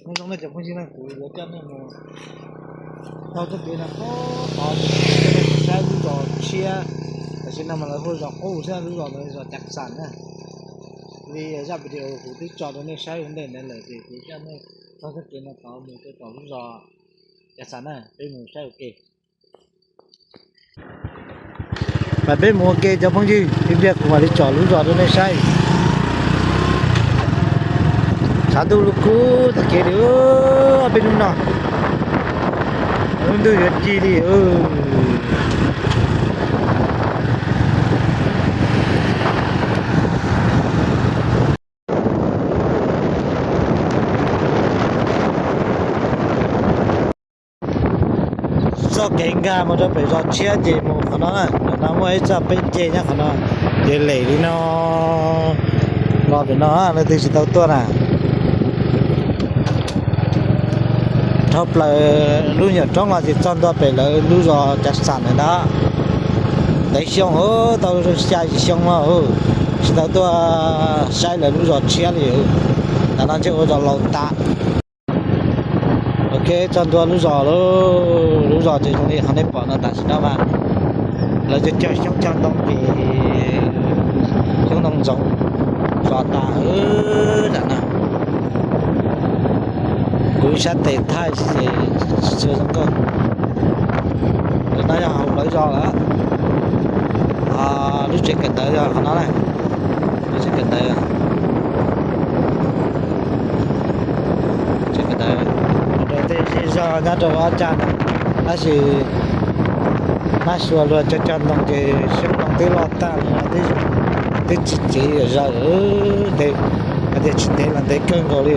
Nyob zoo nej cov phooj ywg na, kuv yuav coj nej mus taug txoj kev no tod, coj nej mus saib lub zos tshiab. Tam sim no mas lawv hu zos qub xwb, lub zos ntawd zos Cas Xam na. Li zaj video kuv twb tso rau nej saib ua ntej ntawd lawm ces kuv coj nej taug txoj kev no tod mus rau tom lub zos Cas Xam na, peb mus saib ua ke. Mas peb mus ua ke cov phooj ywg, ib pliag kuv mam li tsom lub zos rau nej saib. Tshav ntuj lub kub tag kev li, peb hnub no lub ntuj yuav ci li. Txoj kev nkag mus rau pem zos tshiab ces mus qhov no na, qhov no muaj ib txoj peb ceg nyob qhov no, ces lem li no los pem no, leej twg tsis tau tuaj na. Dhau plaws lub nyuam roob los ces txog ntua pem lawv lub zos Cas Xam lawm ntag. Ntev xyoo, tau xya yim xyoo no, tsis tau tuaj saib lawv lub zos tshiab li. Tam no ntshe ua zos laus tas. Ok, txog ntua lub zos lawm, lub zos ces zoo li qhov nej pom no tam sim no mas lawv cog cog xyoob cog ntoo ces xyoob ntoo ntxoov zos tas tam no. Kuv ib sab tes thaij ces tsis tshua zoo nkauj. Tam no yog hauv plawv zos lawm. Lub tsev kawm ntawv yog qhov no na. Lub tsev kawm ntawv, tsev kawm ntawv, rau tej zej zog nyob rau ob cag ntawd, tab sis mab sua luag cog cog ntoo ces xyoob ntoo twb loj tag li no, twb tsis txiv zom zaws. Ntev, hais tias tsis ntev los ntev kawg nkaus li.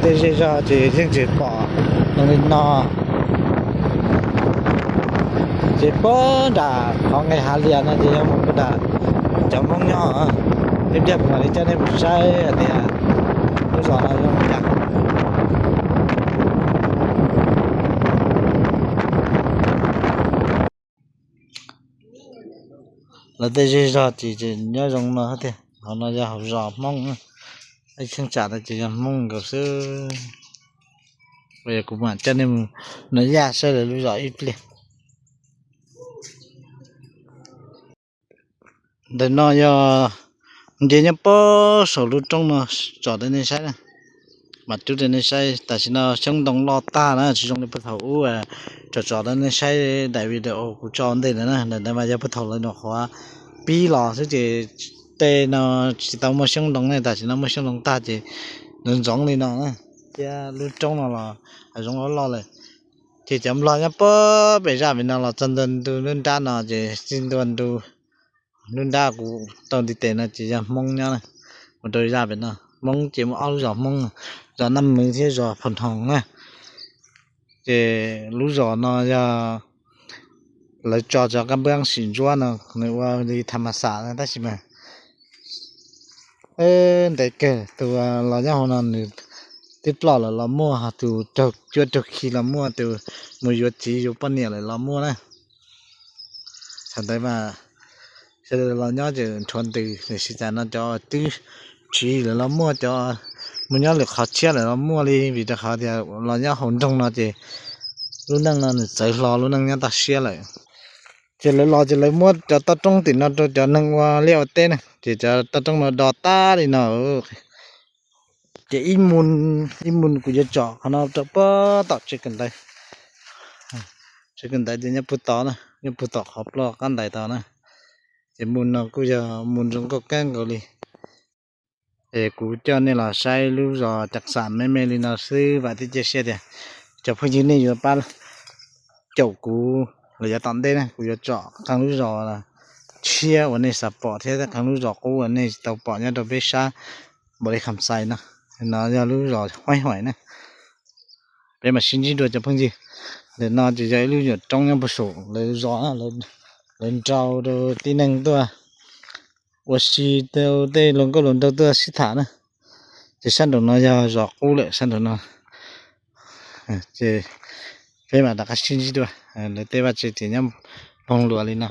Tej zej zog ces yeej tsis pom zoo li no. Ces puag nram qhov nqes hav lias no ces yog mus puag nram cov Hmoob nyob. Ib pliag kuv mam li coj nej mus saib hais tias lub zos no zoo li cas. Lawv tej zej zog ces nyob zoo no thiab. Qhov no yog hauv zos Hmoob, ib cheeb tsam no ces yog Hmoob nkaus xwb. Kuv mam coj nej mus nov yaj saib lawv lub zos ib pliag. Ntawm no yog nce nyob puag saum lub roob no tsom rau nej saib na. Mam rub rau nej saib, tam sim no xyoob ntoo loj tag na, tsis zoo li puag thaum ub tsom tsom rau nej saib daim video kuv tso ntej ntawd na. Ntawm ntawd mas yog puag thaum lawv nyuam qhuav pib los xwb ces tej no tsis tau muaj xyoob ntoo ne, tam sim no muaj xyoob ntoo tag ces ntxoov ntxoov li no na. Thiab lub roob no los hav zoov loj loj lawm. Ces cov nplog nyob puag pem zaj pem no los txog ntua ntu nruab nrab no ces txij ntua ntu nruab nrab kuv tau ntiv tes no ces yog Hmoob nyob na. Mus rau zaj pem no Hmoob ces muaj ob lub zos Hmoob, zos Naj Mws thiab zos Pham Hoos na. Ces lub zos no yog lawv tso cov kab npab sim ntsuab no nws ua li tham mas xam na, tab sis mas ntev kawg. Tus los nyob hauv no nws twb ploj lawm los muaj, tus raug cuab raug khi los muaj, tus mus yuav txiv yuav poj niam lawm los muaj na. Thaum ntawd mas sawv daws los nyob ces nrhuav ntws, tiam sis cas no cov twb tsiv lawm los muaj, cov mus nyob lwm qhov tshiab lawm los muaj li, vim rau qhov tias los nyob hauv nroog no ces lub neej no nws txawv hlo lub neej nyob toj siab lawm. Ces lawv los ces lawv muab cov toj roob tim no rau cov neeg ua liaj ua teb na, ces cov toj roob no do tag li no. Ces ib mus, ib mus kuv yuav tsom qhov no rau puag tom tsev kawm ntawv. Tsev kawm ntawv ces nyob puag tod na, nyob puag tom qhov ploj qab ntais tod na. Ces mus no kuj yog mus zoo nkauj kawg nkaus li. Es kuv coj nej los saib lub zos Cas Xam me me li no xwb, vam thiab cia siab tias cov phooj ywg nej yuav pab caum kuv los yav tom ntej na, kuv yuav tsom qee lub zos tshiab uas nej xav pom thiab qee lub zos qub uas nej tsis tau pom nyob rau peb sab Npaus Lis Kham Xais no. No yog lub zos Huaib Huaim na. Peb mam sib ntsib dua cov phooj ywg. Ntawm no ces yog ib lub nyuam roob nyob puag saum lawv zos na, lawv nrau rau tib neeg tuaj ua si, tej luag nkauj luag nraug tuaj sib tham na. Ces sab nraum no yog zos qub lawm sab nraum no. Ces peb mam rov qab sib ntsib dua. Lawv tej vaj tse ces nyob npoo luas li no.